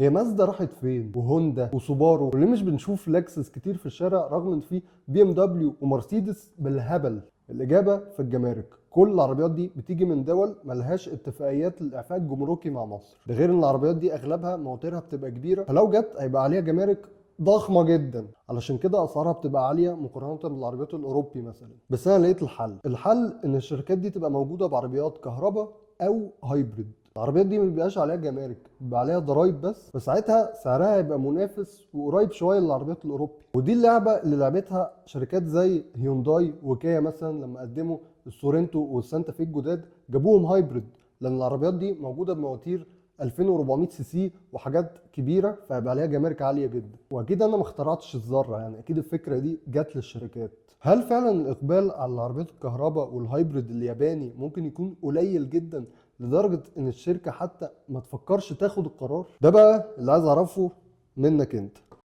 هي مازدا راحت فين؟ وهوندا وسوبارو؟ وليه مش بنشوف لكسس كتير في الشارع رغم ان في بي ام دبليو ومرسيدس بالهبل؟ الاجابة في الجمارك. كل العربيات دي بتيجي من دول ملهاش اتفاقيات للاعفاء الجمركي مع مصر، ده غير ان العربيات دي اغلبها مواتيرها بتبقى كبيرة، فلو جت هيبقى عليها جمارك ضخمة جدا، علشان كده اسعارها بتبقى عالية مقارنة بالعربيات الاوروبي مثلا. بس انا لقيت الحل. الحل ان الشركات دي تبقى موجودة بعربيات كهرباء او hybrid. العربيات دي ما بيبقاش عليها جمارك، بيبقى عليها ضرايب بس، فساعتها سعرها هيبقى منافس وقريب شوية للعربيات الاوروبي. ودي اللعبة اللي لعبتها شركات زي هيونداي وكيا مثلا لما قدموا السورنتو والسانتا في الجداد جابوهم hybrid، لان العربيات دي موجودة بمواتير 2400 سي سي وحاجات كبيرة، فهيبقى عليها جمارك عالية جدا. واكيد انا ما اخترعتش الذرة، يعني اكيد الفكرة دي جت للشركات. هل فعلا الاقبال على العربيات الكهرباء وال hybrid الياباني ممكن يكون قليل جدا لدرجة ان الشركة حتى ما تفكرش تاخد القرار ده؟ بقى اللي عايز اعرفه منك انت.